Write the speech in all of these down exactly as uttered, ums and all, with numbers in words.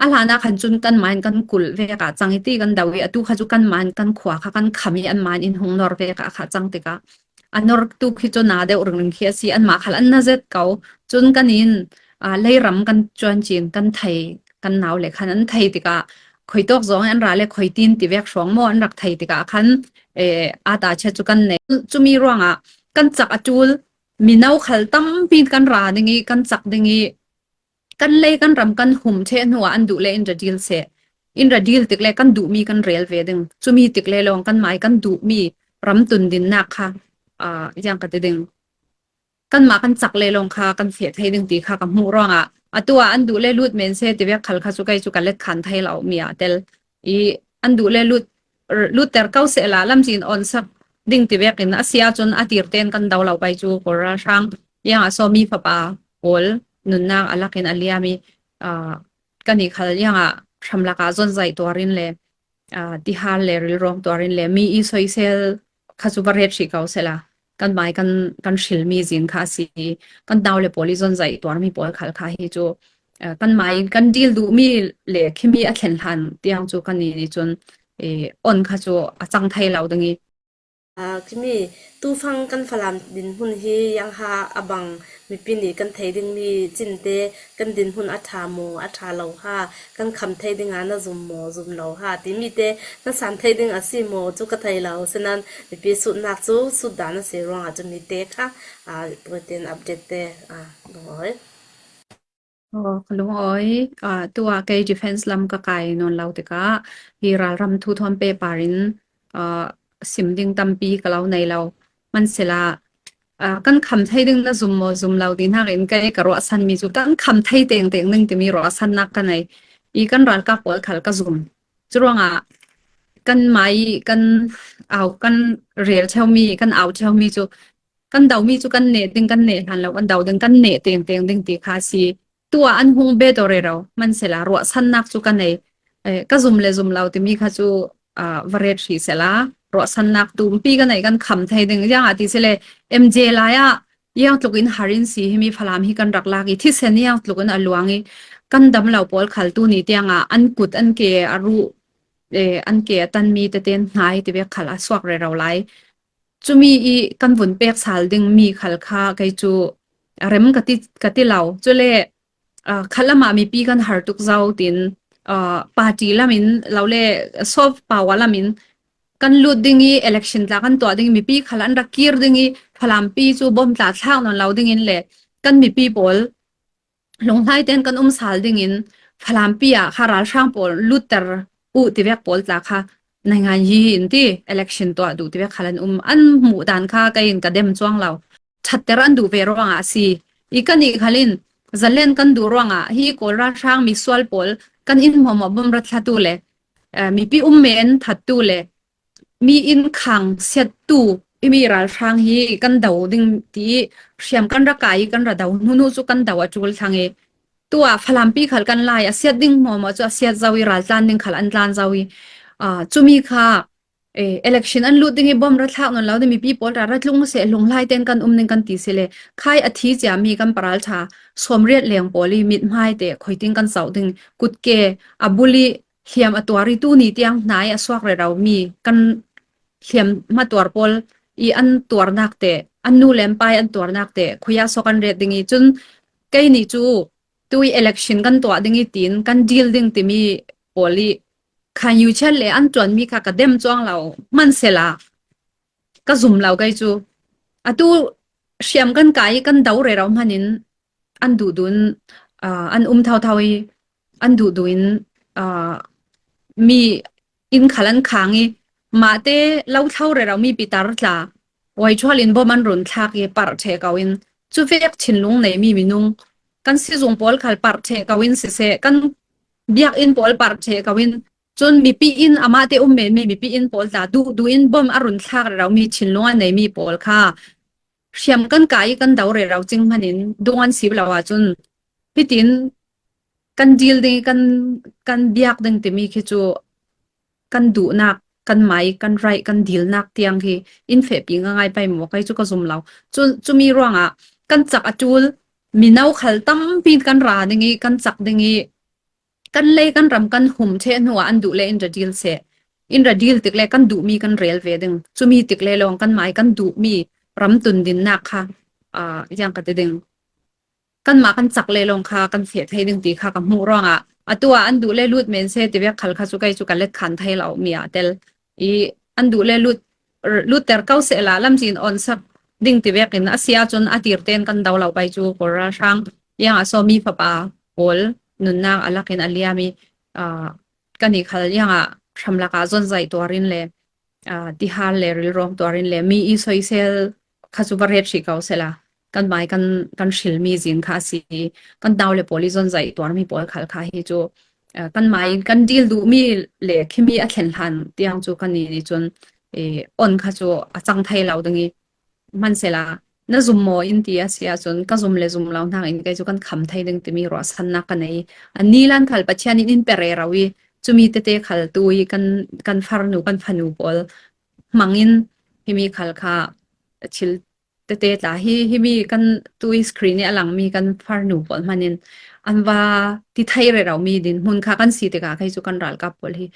A hlan ah khan cun kanmah in kan kulh vek ah cang i ti kan do i, atu kha cu kanmah in kan khua kha kan kham i anmah in in hung nor vek ah kha cang tikah a nortu khi cu na deuh ringring khi a si. Anmah khal an na zet ko. Cun kan in, aa, leiram kan cuan cin kan thei, kan nau le khan an thei tikah khuitawk zong an ra le khuitin ti vek hrawng maw an rak thei tikah khan, eh, aa ta chia cu kan nei. Cumi ruangah kan cak a ṭul, mino khal tampi kan ra ding i, kan cak ding i, kan lei kan ram kan hum ṭheh hnu ah an duh le in ra dil seh. In ra dil tik le kan duhmi kan rel ve ding. Cumi tik le lawng kanmah i kan duhmi ram tun dinnak kha, aa, ziang ka ti ding. Kanmah kan cak le lawng kha kan feh thei ding ti kha ka hmuh ruangah atu ah an duh le lut men seh ti vek khal kha cu kei cu ka let khan thei lo mi ah tel i an duh le lut, lutter ko sehla lamcin on sak ding ti vekin a si ahcun a tir tein kan do lo pei cu Kawl ralhrang, ziangah Sawmi fapa pawl nunnak a lakin a liam i, aa, kan i khal ziangah hramlak ah zonzaih tuar in le, aa, tihal le rilrawng tuar in le mi i soisel kha cu va ret hrih ko sehla kanmah i kan, kan hrilmi zin kha a si. Kan nau le pawl i zonzaih tuarmi pawl khal kha hi cu, aa, kanmah i kan dil duhmi le khimi a thlen hlan tiang cu kan i cun, eh, on kha cu a cang thei lo ding i. Aa, khimi tufang kan Falam dinhmun hi ziang ha a bang mipi nih kan thei dingmi cinte kan dinhmun a ṭha maw, a ṭha lo ha, kan kham thei ding ah na zum maw, zum lo ha timi te na san thei ding a si maw cu ka thei lo. Sinan mipi sutnak cu sut dah na si ruangah cun mite kha, aa, tuatin update te, aa, lungawi. Aw, ka lungawi, aa, tu ah kei defense lam ka kai nawn lo tikah hi ralram thu thawn pehpar in, aa, sim ding tampi ka lo nei lo. Hmansehla, aa, kan kham thei ding na zum maw, zum lo ti hnakin kei ka ruahsanmi cu kan kham thei tengteng ding timi ruahsannak ka nei i kan ralkap pawl khal ka zum. Curuangah kanmah i kan au, kan rel ṭheumi, kan au ṭheumi cu kan domi cu kan neh ding kan neh hlan lo, kan do ding kan neh tengteng ding ti kha a si. Tu ah an hung bet aw rero, hmansehla ruahsannak cu ka nei. Eh, ka zum le zum lo timi kha cu, aa, va ret hrih sehla ruahsannak tumpi ka nei kan kham thei ding. Ziangah ti sile M J lai ah ziangtluk in har in si himi Falam hi kan rak lak i thisen ziangtluk in a luang i kan dam lo pawl khal tu ni tiangah an kut an ke a ruh, eh, an ke a tanmi tete hnai ti vek khal a suak rero lai. Cumi i kan vun pek sal ding mi khal kha kei cu a rem ka ti, ka ti lo. Cule, aa, khalam ah mipi kan har tuk zo tin, aa, party lam in lo le soft power lam in kan lut ding i election tla kan tuah ding i mipi khal an rak kir ding i Falampi cu bom tla thlak nawn lo ding in le kan mipi pawl lunglai tein kan um sal ding in Falampi ah kha ralhrang pawl lutter uh ti vek pawl tla kha naingan yi in ti election tuah duh ti vek khal an um, an hmuh dan kha kei in ka dem cuang lo. Ṭhatter an duh ve ruangah a si. I kan i khal in zalen kan duh ruangah hi Kawl ralhrang misual pawl kan in hmuahhmuah bom ra thlatu le, eh, mipi um men thattu le mi in khang siattu i mi ralhrang hi kan do ding ti i hriam kan ra kai i kan ra do hnu hnu cu kan do a ṭul thlang i tu ah Falampi khal kan lai a siat ding hmuahhmuah cu a siat zo i raltlan ding khal an tlan zo i, aa, cumi kha, eh, election an lut ding i bom ra thlak nawn lo ding mipi pawl ra ra tlung seh lunglai tein kan um ding kan ti sile khai a thi ciami kan paralṭha sawmriat leng pawl i mithmai te khuiting kan zoh ding kutke a bul i hliam a tuar i tu ni tiang hnai a suak rero mi kan hliam hmatuar pawl i an tuarnak te, an nu le an pai an tuarnak te khuia suak an ret ding i cun kei nih cu tu i election kan tuah ding i tin kan deal ding timi pawl i khan yuchat le an ṭuanmi kha ka dem cuang lo hmansehla ka zum lo kei cu atu hriam kan kai i kan do rero hman in an duh duh in, aa, an um thotho i an duh duh in, aa, mi in khal an khang i mahte lo thlo rero mi pitar tla waiṭhual in bom an run thlak i parh ṭheh ko in cu vek thinlung nei mi minung kan sizung pawl khal parh ṭheh ko in siseh kan biakinn pawl parh ṭheh ko in cun mipi in amahte um men mi mipi in pawl tla duh duh in bom a run thlak rero mi thinlung a nei mi pawl kha hriam kan kai i kan do rero cing hman in dung an sip lo ahcun hitin kan deal ding i kan, kan biak ding timi khi cu kan duhnak, kan mai, kan raih, kan dilnak tiang hi in fehpi ngaingai pei maw kei cu ka zum lo. Cu, cumi ruangah kan cak a ṭul mino khal tampi kan ra ding i kan cak ding i kan lei kan ram kan hum ṭheh hnuah an duh le in ra dil seh. In ra dil tik le kan duhmi kan rel ve ding. Cumi tik le lawng kanmai kan duhmi ram tundinnak kha, aa, ziang ka ti ding. Kanmah kan cak le lawng kha kan feh thei ding ti kha ka hmuh ruangah, atu ah an duh le lut men seh tivek khal kha cu kei cu ka let khan thei lo mi ah tel. I an duh le lut, lutter ko sehla lamzin awnsak ding tivek in a si ahcun a tirten kan do lo pei cu Kawl ralhrang, ziangah Sawmi fapa pawl nunnak a lakin a liam i, aa, kan i khal ziangah hramlak ah zonzaih tuar in le, aa, tihal le rilrawng tuar in le mi i soisel kha cu va ret hrih ko sehla, kanmai kan, kan hrilmi zin kha a si. Kan nau le pawl i zonzaih tuarmi pawl khal kha hi cu, aa, kanmai kan dil duhmi le khimi a thlen hlan tiang cu kan i nih cun, ee, on kha cu a cang thei lo ding i, hmansehla na zum maw in ti a si ahcun ka zum le zum lo hnakin kei cu kan kham thei ding timi ruahsannak ka nei. A nilan khal Pathian in in pe rero i, cumi tete khal tu i kan, kan farnu, kan fanu pawl hmangin himi khal kha thil tete tla hi, himi kan tu i screen i a langmi kan farnu pawl hmanin an va ti thei rero mi dinhmun kha kan si tikah kei cu kan ralkap pawl hi,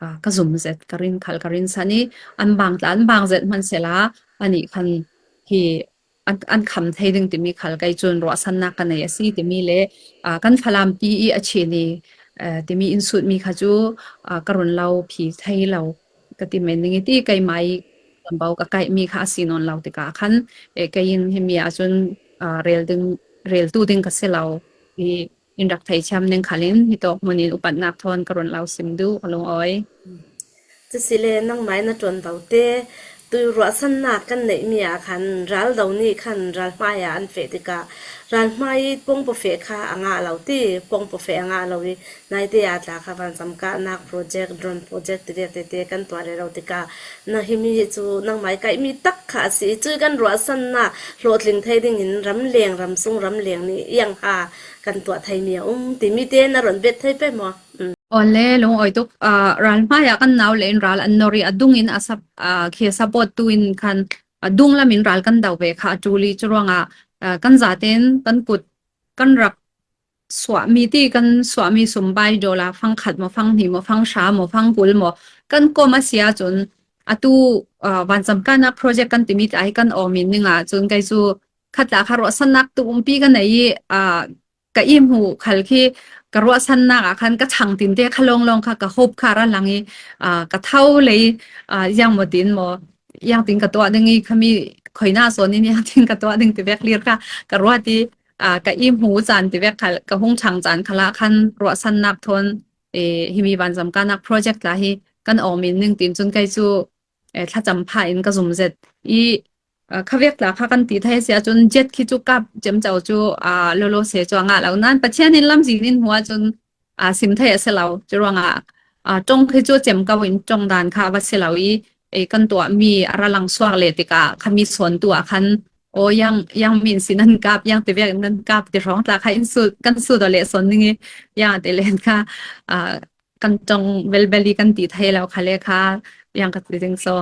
aa, ka zum zet, ka rin khal ka rinsan i, an bang tla, an bang zet hmansehla, anih khan hi an, an kham thei ding timi khal kei cun ruahsannak ka nei a si timi le, aa, kan Falampi i a Chin i, aa, timi in sutmi kha cu, aa, ka run lo phi thei lo ka ti men ding i ti keimah i kan bo ka kaihmi kha a si nawn lo tikah khan, ee, kei in himi ahcun, aa, rel ding, reltu ding ka si lo i, in rak theithiam ning khalin hitawk hmun in upatnak thawn ka run lo sim duh, a lungawi. Cusile nangmah in na ṭuanvo te, tu ruahsannak kan neihmi ah khan ral do nih khan ral hmai ah an feh tikah ral hmai i pawngpaw feh kha a ngah lo ti, pawngpaw feh a ngah lo i naite ah tla kha vancam kahnak project, drone project ti vialte te kan tuah rero tikah na himi hi cu nangmah i kaihmi tak kha a si i, cu kan ruahsannak hlawhtling thei dingin ramleng, ramsung ramleng nih iang ha kan tuah theimi a um timi te na ron bet thei pei maw? Aw le, lungawi tuk, aa, ral hmai ah kan nau le in ral an nor i a dungin a sap-, aa, khi a support tu in khan a dunglam in ral kan do ve kha a ṭul i cu ruangah, aa, kan zaten kan kut kan rak suahmi ti kan suahmi sum bai dollar fang khat maw, fang hnih maw, fang hra maw, fang kul maw, kan kom a si ahcun atu, aa, vancam kahnak project kan timi tla hi kan awmin ning ahcun kei cu khat tla kha ruahsannak tumpi ka nei i, aa, ka ihmuh khal khi ka ruahsannak ah khan ka chang tinte kha lawnglawng kha ka hope kha ra lang i, aa, ka tho lei, aa, ziang maw tin maw, ziang tin ka tuah ding i khami khoina sawn in ziang tin ka tuah ding ti vek lir kha ka ruat i, aa, ka ihmuh caan ti vek khal ka hung chang caan khal ah khan ruahsannak thawn, ee, himi vancam kahnak project tla hi kan awmin ning tin cun kei cu, ee, thlacam pha in ka zum zet i, aa, khavek tla kha kan ti thei a si ahcun jet khi cu kap ciamco cu, aa, lolo se cu a ngah lo. Nain Pathian in lamzin in hmuh ahcun, aa, sim thei a si lo. Cu ruangah, aa, ṭong khi cu cem ko in ṭong dan kha a va si lo i, ei kan tuahmi a ra lang suak le tikah khami sawntu ah khan, aw, yang, yang min si nan kap, yang ti vek in nan kap ti hrawng tla kha in sut, kan sut aw le sawn ning i, yang ti len kha, aa, kan ṭong velvel i kan ti thei lo kha le kha, yang ka ti ding saw.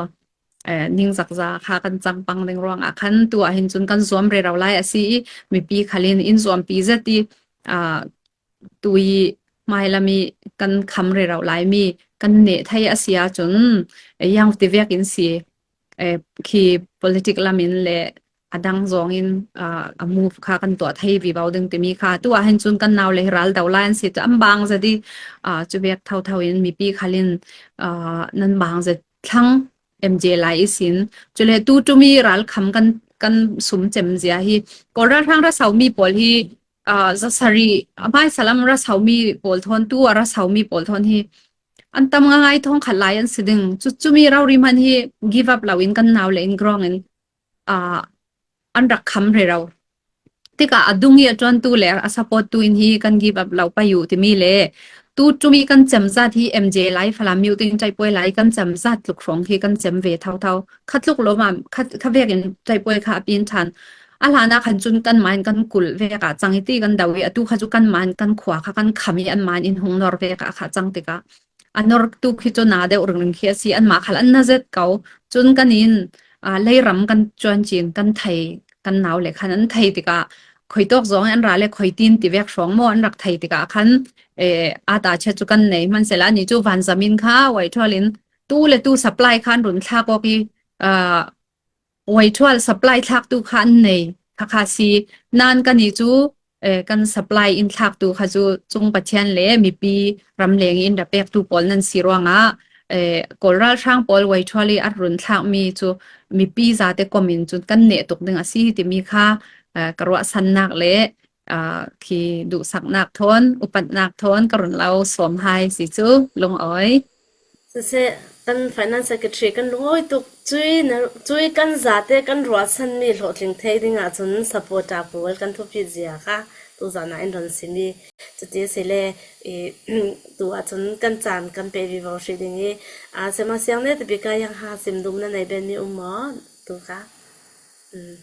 Eh, ningzakza kha kan cangpang ding ruangah khan tu ah hin cun kan zuam rero lai a si i, mipi khal in in zuampi zet i, aa, tu i hmailam i kan kham rero lai mi kan neh thei a si ahcun, eh, yang ti vek in si, eh, khi politic lam in le a dang zong in, aa, a move kha kan tuah thei vivo ding timi kha tu ah hin cun kan nau le hi ral do lai an si tu an bang zet i, aa, cu vek thotho in mipi khal in, aa, nan bang zet thlang M J lai i sin. Cule tu ṭum i ralkham kan, kan sum cem zia hi Kawl ralhrang ra saumi pawl hi, aa, zasari, a hmaisa lam ra saumi pawl thawn, tu a ra saumi pawl thawn hi an tam ngaingai thawng khat lai an si ding. Cu, cumi rori hman hi give up lo in kan nau le in grong in, aa, an rak kham rero. Tikah a dung i a ṭuantu le a support tu in hi kan give up lo pei uh timi le tu ṭum i kan cem zat hi M J lai Falam mi uh tin ṭaihpuai lai kan cem zat tluk hrawng hi kan cem ve thotho. Kha tluk lo ma, kha, kha vek in ṭaihpuai kha a pin ṭhan. A hlan ah khan cun kanmah in kan kulh vek ah cang i ti kan do i atu kha cu kanmah in kan khua kha kan kham i anmah in in hung nor vek ah kha cang tikah a nor tu khi cu na deuh ringring khi a si, anmah khal an na zet ko. Cun kan in, aa, leiram kan cuan cin kan thei, kan nau le khan an thei tikah, khuitawk zong an ra le khuitin ti vek hrawng maw an rak thei tikah khan, eh, a ta chet chu kan nei. Hmansela ni chu vanzamin kha Waithual in tu le tu supply khan run thlak awk i, ah, Waithual supply thlaktu kha an nei. Kha kha si nan ka ni chu, eh, kan supply in thlaktu kha chu chung Pathian le mipi ramleng in ra pektu pawl nan si ruangah, eh, Kawl ralhrang pawl Waithual i a run thlak mi chu mipi zate komin chu kan neh tuk ding a si timi kha, eh, ka ruahsan nak le, ah, khi duhsak nak thawn, upat nak thawn ka run lo sawm hai si chu lungawi. Sese, kan finance secretary kan lungawi tuk chui na, chui kan zate kan ruahsan mi hlawhtling thei dingah chun support a pawl kan thupit zia kha tu zana in ron sim i. Chuti si le, i, tu a chun kan chan kan pe vivo hri ding i. A, sema siang ne tapi ka yang ha sim dum na nei ben ni um maw, tu kha. Mm.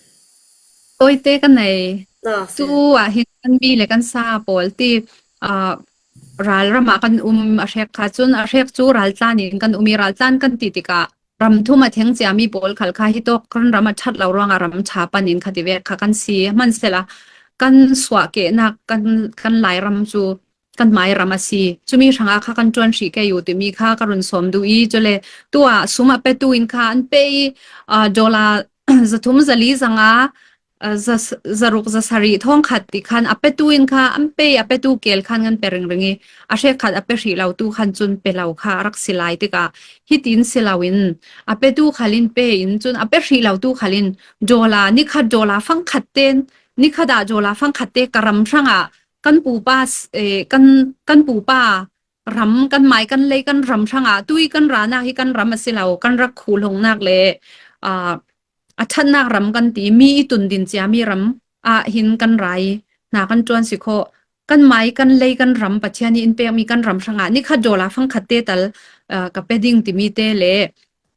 Toite ka nei. No, tu a hin kan bi le kan sa pawl ti, ah, ral rama kan um a hrek kha chun a hrek chu ral tlan in kan um i ral tlan kan ti tika ram thum a theng chia mi pawl khal kha hi tawk kan ram a that lo ruangah ram tha pan in kha ti vek kha kan si. Hmansela kan suah kehnak kan, kan lai ram chu kan mai ram a si. Chumi hranga kha kan tuan hrih kei u timi kha ka run sawm duh i, chule tu a sum a petu in kha an pe i, ah, dollar zathum zali zanga, ah, za, zaruk zasari thawng khat ti khan a petu in kha an pe i, a petu kel khan kan pe ringring i, a hrek khat a pe hrih lo tu khan chun pe lo kha a rak si lai tika hitin si lo in a petu khalin pe in chun a pe hrih lo tu khalin dollar ni khat dollar fang khat ten ni khat ah dollar fang khat te ka ram hrangah kan pupa s-, eh, kan, kan pupa ram, kan mai kan lei kan ram hrangah tui kan rana hi kan ram a si lo, kan rak khuhlongnak le, ah, a thatnak ram kan ti mi i tun din chia mi ram ah hin kan rai hna kan tuan si khawh. Kan mai kan lei kan ram Pathian i in pek mi kan ram hrangah ni khat dollar fang khat te tal, ah, ka pe ding timi te le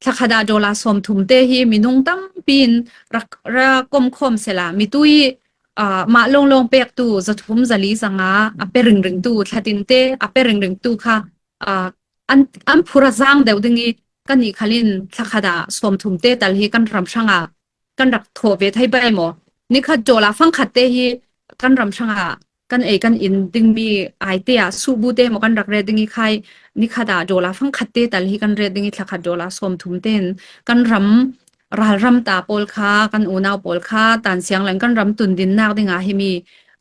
thlakhat ah dollar sawmthum te hi minung tampi in rak, ra komkhawm sela mitui, ah, mah lawnglawng pektu zathum zali zanga a pe ringringtu thlatin te a pe ringringtu kha, ah, an, an phur a zang deuh ding i kan nih khalin thlakhat ah sawmthum te tal hi kan ram hrangah kan rak thawh ve thei bai maw? Ni khat dollar fang khat te hi kan ram hrangah kan ei kan in ding mi ai te ah subu te maw kan rak ret ding i khai ni khat ah dollar fang khat te tal hi kan ret ding i thlakhat dollar sawmthum ten kan ram ralram ta pawl kha kan unau pawl kha tan siang lang kan ram tun din nak ding a hi mi,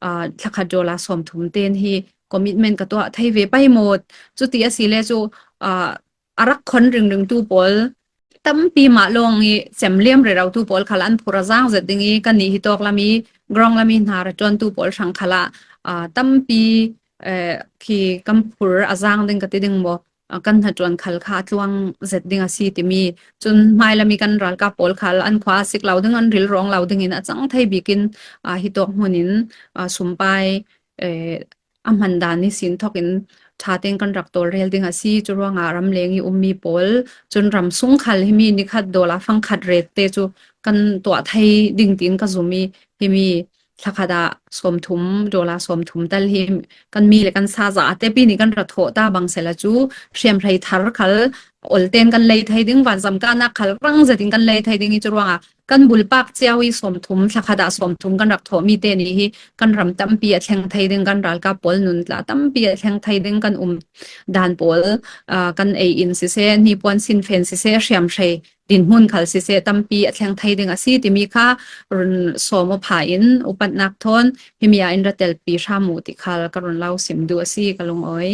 ah, thlakhat dollar sawmthum ten hi commitment ka tuah thei ve pai maw? Chuti a si le chu, ah, a rak khon ringringtu pawl tampi mah lawng i cem liam rero tu pawl khal an phur a zang zet ding i kan nih hi tawk lam i grong lam i hna ra tuan tu pawl hrang khalah, ah, tampi, eh, khi kan phur a zang ding ka ti ding maw, ah, kan hna tuan khal kha a tluang zet ding a si timi. Chun hmai lam i kan ralkap pawl khal an khua a sik lo ding an ril rawng lo ding in a cang thei bik in, ah, hi tawk hmun in, ah, sumpai, eh, a hman dan i sin thawk in ṭha teng kan rak tawlrel ding a si. Cu ruangah ramleng i ummi pawl cun ram sung khal himi ni khat dollar fang khat ret te cu kan tuah thei ding tiin ka zum i himi thlakhat ah sawmthum, dollar sawmthum tal hi kan mi le kan sa za a tepi nih kan ra thawh ta bang sela cu hriamhrei thar khal olten kan lei thei ding, vanzam kahnak khal rang zetin kan lei thei ding i cu ruangah kan bulpak cio i sawmthum, thlakhat ah sawmthum kan rak thawh mi te nih hi kan ram tampi a thleng thei ding, kan ralkap pawl nun tla tampi a thleng thei ding, kan um dan pawl, ah, kan ei in siseh, hnipuan sinfen siseh, hriamhrei dinhmun khal siseh, tampi a thleng thei ding a si timi kha run sawm aw pha in upatnak thawn himi ah in ra telpi hram uh ti khal ka run lo sim duh a si ka lungawi.